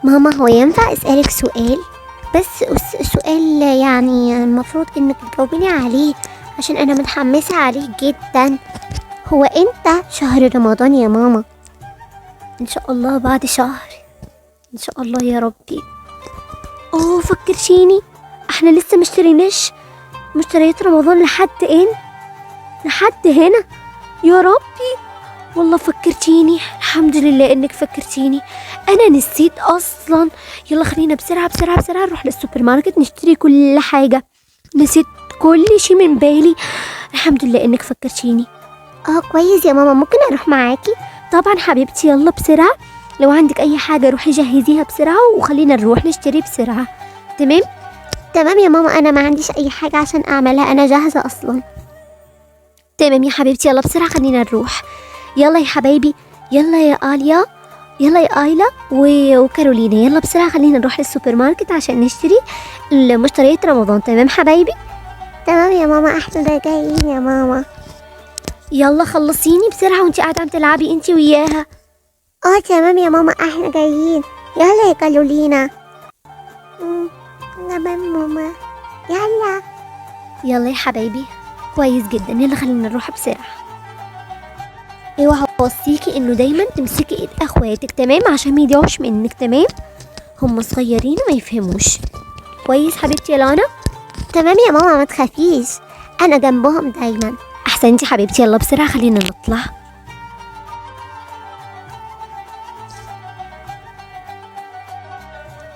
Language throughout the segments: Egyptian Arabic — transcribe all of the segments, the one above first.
ماما، هو ينفع اسألك سؤال؟ بس سؤال يعني المفروض انك تجاوبيني عليه عشان انا متحمسة عليه جدا. هو امتى شهر رمضان يا ماما؟ ان شاء الله بعد شهر ان شاء الله يا ربي. اوه فكرتيني، احنا لسه مشتريناش مشتريات رمضان لحد ايه؟ لحد هنا يا ربي، والله فكرتيني، الحمد لله انك فكرتيني، انا نسيت اصلا. يلا خلينا بسرعة بسرعة بسرعة نروح للسوبر ماركت نشتري كل حاجة، نسيت كل شيء من بالي، الحمد لله انك فكرتيني. اه كويس يا ماما، ممكن اروح معاكي؟ طبعا حبيبتي، يلا بسرعة، لو عندك اي حاجة روحي جهزيها بسرعة وخلينا نروح نشتري بسرعة. تمام؟ تمام يا ماما، انا ما عنديش اي حاجة عشان اعملها، انا جاهزة اصلا. تمام يا حبيبتي، يلا بسرعة خلينا نروح. يلا يا حبايبي، يلا يا آليا، يلا يا آيلا وكارولينا، يلا بسرعة خلينا نروح للسوبر ماركت عشان نشتري المشتريات رمضان. تمام حبايبي؟ تمام يا ماما، احنا جايين يا ماما. يلا خلصيني بسرعة وانتي قاعدة عم تلعبي انتي وياها. اه تمام يا ماما، احنا جايين. يلا يا كارولينا. تمام ماما، يلا يلا يا حبايبي. كويس جدا، يلا خلينا نروح بسرعة. اوعى اوصيكي انه دايما تمسكي ايد اخواتك، تمام؟ عشان ما يضيعوش منك، تمام؟ هم صغيرين وما يفهموش. كويس حبيبتي يا لانا؟ تمام يا ماما، ما تخافيش، انا جنبهم دايما. احسنتي حبيبتي، يلا بسرعة خلينا نطلع.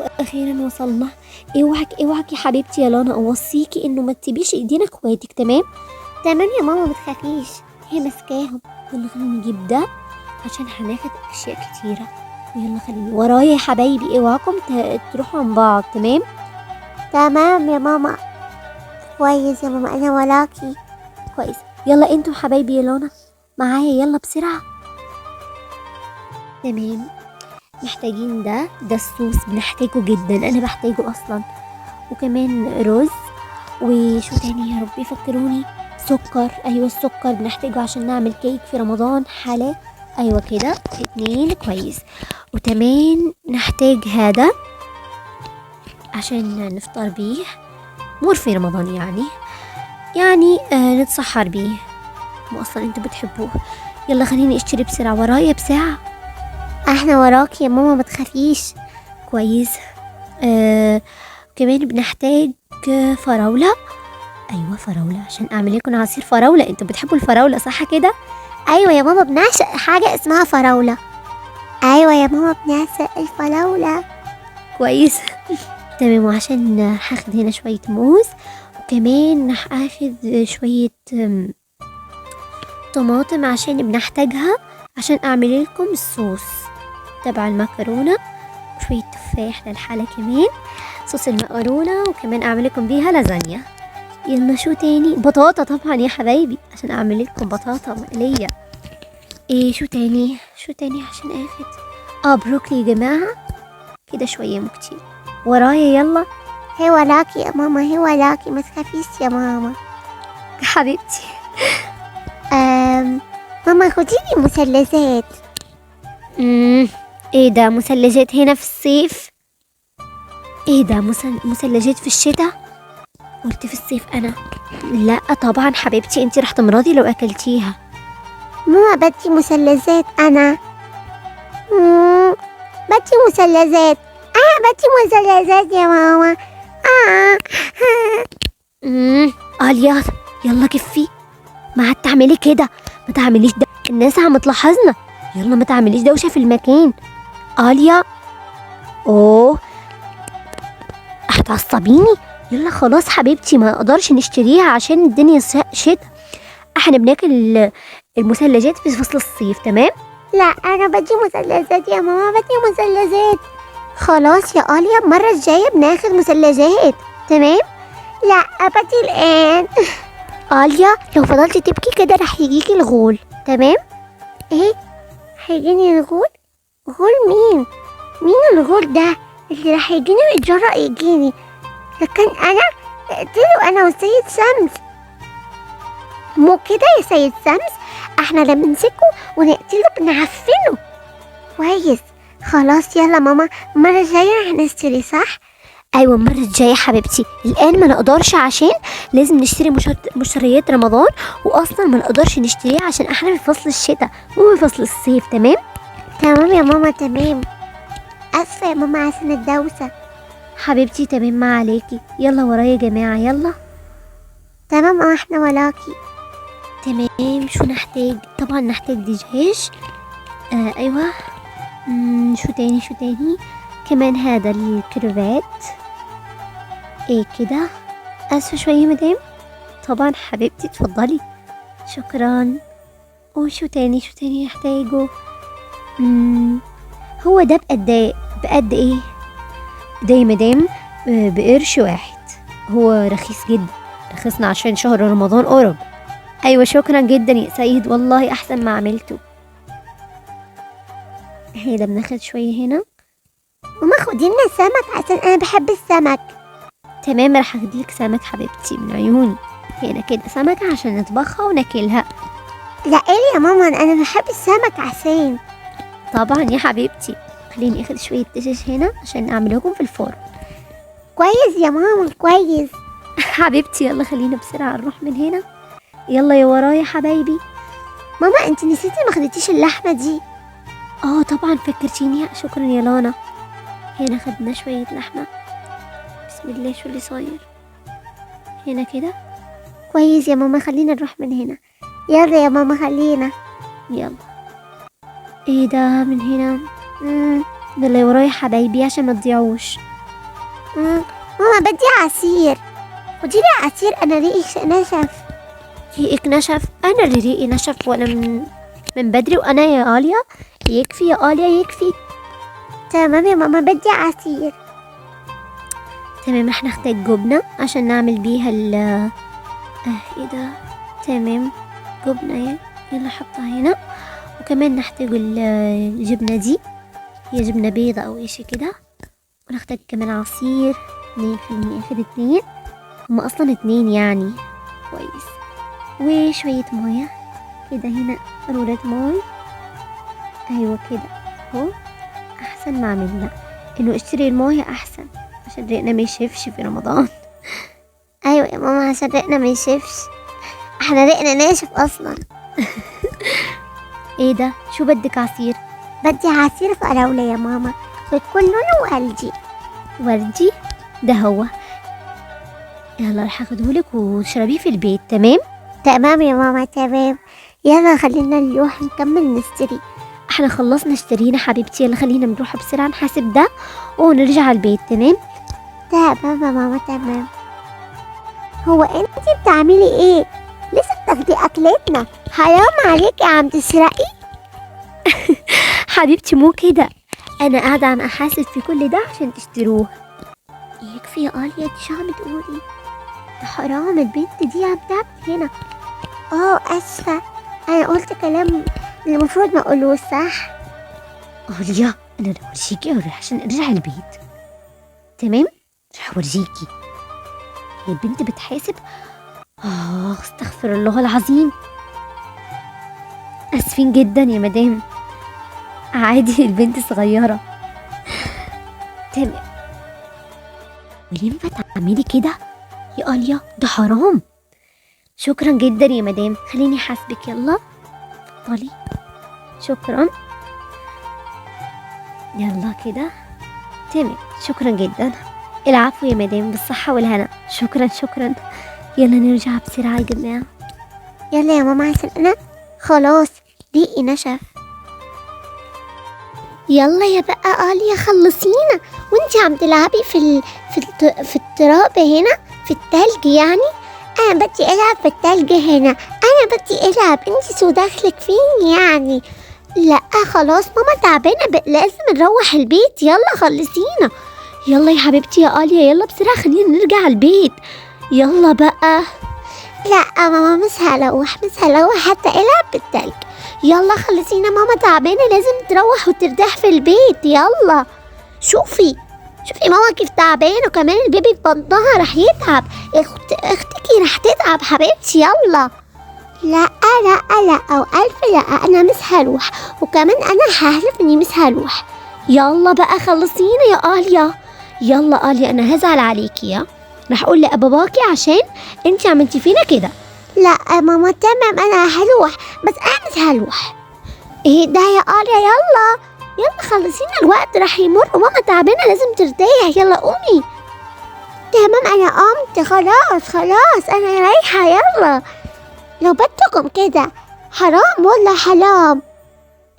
واخيرا وصلنا. اوعك اوعك يا حبيبتي يا لانا، اوصيكي انه ما تسيبيش ايدين اخواتك، تمام؟ تمام يا ماما، ما تخافيش، هي ماسكاهم. يلا خلينا نجيب ده عشان هناخد اشياء كتيرة. يلا خليني ورايا يا حبايبي، اوعكم تروحوا عن بعض، تمام؟ تمام يا ماما. كويس يا ماما، انا وراكي. كويس، يلا انتوا حبايبي يا لانا معايا، يلا بسرعة. تمام، محتاجين ده الصوص بنحتاجه جدا، انا بحتاجه اصلا، وكمان رز، وشو تاني يا ربي فكروني، سكر. ايوه السكر بنحتاجه عشان نعمل كيك في رمضان، حلا. ايوه كده 2 كويس. وكمان نحتاج هذا عشان نفطر بيه، مور في رمضان يعني نتسحر بيه، مو اصلا انتوا بتحبوه. يلا خليني اشتري بسرعة، ورايا بساعة. احنا وراك يا ماما، ما تخافيش. كويس. كمان بنحتاج فراولة. ايوه فراولة عشان اعمل لكم عصير فراولة، انتوا بتحبوا الفراولة صح كده؟ ايوه يا ماما، بنعشق حاجة اسمها فراولة. ايوه يا ماما، بنعشق الفراولة. كويس. تمام، وعشان هاخد هنا شوية موز، وكمان هاخد شوية طماطم عشان بنحتاجها عشان اعمل لكم الصوص تبع المكرونة، وشوية تفاح للحالة كمان صوص المكرونة، وكمان اعمل لكم بيها لازانيا. يلا شو تاني؟ بطاطا طبعا يا حبايبي عشان اعمل لكم بطاطا مقلية. ايه شو تاني؟ شو تاني عشان اخد؟ بروكلي يا جماعة، كده شوية مو كتير. ورايا يلا. هي وراكي يا ماما، هي وراكي، ما تخافيش يا ماما حبيبتي. ماما خديلي مثلثات. ايه ده مثلجات هنا في الصيف؟ ايه ده مثلجات في الشتاء؟ قلت في الصيف انا. لا طبعا حبيبتي، انتي رح تمرضي لو اكلتيها. ماما بدي مثلثات انا. بدي مثلثات، بدي مثلثات يا ماما. آليا يلا كفي، ما عاد تعملي كده، ما تعمليش ده، الناس عم تلاحظنا. يلا ما تعمليش دوشة في المكان. آليا اوه هتعصبيني. يلا خلاص حبيبتي، ما اقدرش نشتريها عشان الدنيا شتا، احنا بناكل المثلجات في فصل الصيف، تمام؟ لا انا بدي مثلجات يا ماما، بدي مثلجات. خلاص يا آليا، المرة الجاية بناخد مثلجات، تمام؟ لا بدي الآن. آليا لو فضلتي تبكي كده رح يجيكي الغول، تمام؟ ايه هيجيني الغول؟ غول مين؟ مين الغول ده اللي رح يجيني ويتجرأ يجيني؟ لكن انا اقتله انا وسيد شمس. مو كده يا سيد شمس؟ احنا لما نمسكه ونقتله بنعفنه. كويس، خلاص يلا ماما، المرة الجاية هنشتري صح؟ ايوه المرة الجاية حبيبتي، الان ما نقدرش عشان لازم نشتري مشتريات رمضان، واصلا ما نقدرش نشتريها عشان احنا في فصل الشتاء مو في فصل الصيف. تمام؟ تمام يا ماما تمام. اسفه يا ماما عشان الدوسه. حبيبتي تمام، ما عليكي. يلا ورايا يا جماعة، يلا. تمام احنا وراكي. تمام. شو نحتاج؟ طبعا نحتاج دجاج. ايوه. شو تاني؟ شو تاني كمان؟ هذا الكروفات. ايه كده. اسفه شوية يا مدام. طبعا حبيبتي اتفضلي، شكرا. وشو تاني؟ شو تاني نحتاجه؟ هو ده بقد بقد ايه ده يا مدام؟ بقرش واحد، هو رخيص جدا، رخصنا عشان شهر رمضان قرب. ايوه شكرا جدا يا سيد، والله احسن ما عملته. هي ده بناخد شوية هنا. ماما خدي لنا سمك عشان انا بحب السمك. تمام راح اخدلك سمك حبيبتي من عيوني. هنا كده سمكة عشان نطبخها وناكلها. لا ايه يا ماما، انا بحب السمك عشان. طبعا يا حبيبتي. خليني اخد شوية دجاج هنا عشان اعملهم في الفرن. كويس يا ماما كويس. حبيبتي يلا خلينا بسرعة نروح من هنا. يلا يا ورايا حبايبي. ماما انت نسيتي ما خدتيش اللحمة دي. طبعا فكرتيني، شكرا يا لانا. هنا خدنا شوية لحمة. بسم الله شو اللي صاير هنا كده؟ كويس يا ماما، خلينا نروح من هنا. يلا يا ماما خلينا. يلا. ايه ده من هنا؟ يلا يا ورايا حبايبي عشان ما تضيعوش. ماما بدي عصير، خدي لي عصير، انا ريقي نشف. ريقك نشف؟ انا اللي ريقي نشف، وانا من بدري. وانا يا آليا يكفي، يا آليا يكفي. تمام يا ماما بدي عصير. تمام رح نحتاج جبنة عشان نعمل بيها ال ايه ده؟ تمام جبنة، يلا حطها هنا. وكمان نحتاج الجبنة دي، هي جبنة بيضة او اشي كده. ونحتاج كمان عصير 2، خليني اخد 2، هما اصلا 2 يعني. كويس. وشوية موية كده هنا، قارورة ماي. ايوه كده اهو، احسن ما عملنا انه اشتري المايه احسن عشان ريقنا ما يشفش في رمضان. ايوه يا ماما عشان ريقنا ما يشفش، احنا ريقنا ناشف اصلا. ايه ده؟ شو بدك عصير؟ بدي عصير فراولة يا ماما، ويكون لونه وردي. وردي؟ ده هو. يلا رح اخدهولك وتشربيه في البيت. تمام؟ تمام يا ماما تمام. يلا خلينا نروح نكمل نشتري. احنا خلصنا اشترينا حبيبتي، يلا خلينا نروح بسرعة نحاسب ده ونرجع على البيت. تمام؟ تمام يا ماما تمام. هو انتي بتعملي ايه؟ لسه بتاخدي اكلتنا، حرام عليكي عم تسرقي. حبيبتي مو كده، انا قاعدة عم احاسب في كل ده عشان تشتروه. يكفي يا آليا، انتي شو عم تقولي؟ ده حرام البنت دي عم تعمل هنا. اسفة، انا قلت كلام المفروض ما اقولوش صح؟ آليا انا رح اورجيكي عشان ارجع البيت. تمام؟ رح اورجيكي. هي البنت بتحاسب. استغفر الله العظيم. اسفين جدا يا مدام، عادي البنت صغيرة. تمام. وينفع تعملي كده يا آليا؟ ده حرام. شكرا جدا يا مدام، خليني احاسبك. يلا اتفضلي. شكرا. يلا كده تمام، شكرا جدا. العفو يا مدام، بالصحة والهنا. شكرا شكرا. يلا نرجع بسرعة يا جماعة. يلا يا ماما عشان انا خلاص ريقي نشف. يلا يا بقى آليا خلصينا، وانتي عم تلعبي في التراب هنا في التلج يعني. انا بدي العب في التلج هنا، انا بدي العب، انتي شو دخلك فيني يعني؟ لا خلاص ماما تعبانة، لازم نروح البيت. يلا خلصينا. يلا يا حبيبتي يا آليا، يلا بسرعة خلينا نرجع البيت. يلا بقى. لا ماما مش هروح، مش هروح حتى العب بالتلج. يلا خلصينا ماما تعبانة، لازم تروح وترتاح في البيت. يلا شوفي شوفي ماما كيف تعبانة، وكمان البيبي في بطنها رح يتعب، اختك رح تتعب حبيبتي. يلا. لا لا لا او الف لا، انا مش هروح، وكمان انا هحلف اني مش هروح. يلا بقى خلصينا يا آليا. يلا آليا انا هزعل عليكي، يا راح اقول لباباكي عشان انت عملتي فينا كده. لا يا ماما تمام انا هروح، بس انا مش هروح. ايه ده يا آليا؟ يلا يلا خلصينا، الوقت راح يمر وماما تعبانة لازم ترتاح. يلا قومي. تمام انا قمت خلاص، خلاص انا رايحة. يلا لو بدكم كده حرام ولا حرام.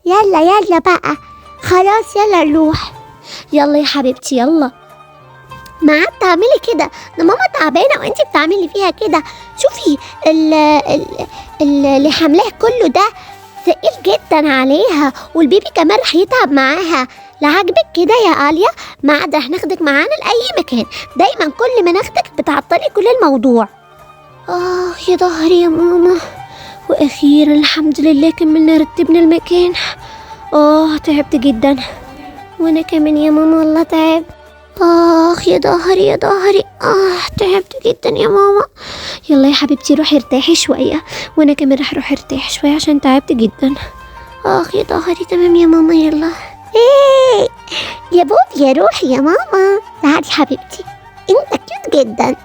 يلا يلا بقى خلاص، يلا نروح. يلا يا حبيبتي يلا. ما عاد تعملي كده، ده ماما تعبانة وانتي بتعملي فيها كده. شوفي اللي حملاه كله ده ثقيل جدا عليها، والبيبي كمان رح يتعب معاها. لا عاجبك كده يا آليا؟ ما عاد رح ناخدك معانا لأي مكان، دايما كل ما ناخدك بتعطلي كل الموضوع. يا ظهري يا ماما، وأخيرا الحمد لله كملنا رتبنا المكان. تعبت جدا. وأنا كمان يا ماما والله تعبت. يا ظهري يا ظهري، تعبت جدا يا ماما. يلا يا حبيبتي روحي ارتاحي شوية، وانا كمان رح اروح ارتاح شوية عشان تعبت جدا. يا ظهري. تمام يا ماما يلا. ايه يا بوب يا روحي يا ماما، تعالي حبيبتي انت cute جدا.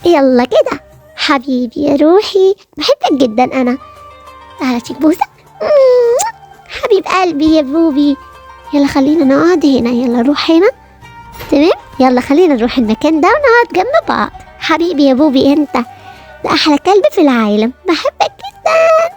يلا كده حبيبي يا روحي، بحبك جدا انا. تعالي اديك بوسة حبيب قلبي يا بوبي. يلا خلينا نقعد هنا، يلا نروح هنا. تمام يلا خلينا نروح المكان ده ونقعد جنب بعض. حبيبي يا بوبي انت ده احلى كلب في العالم، بحبك جدا.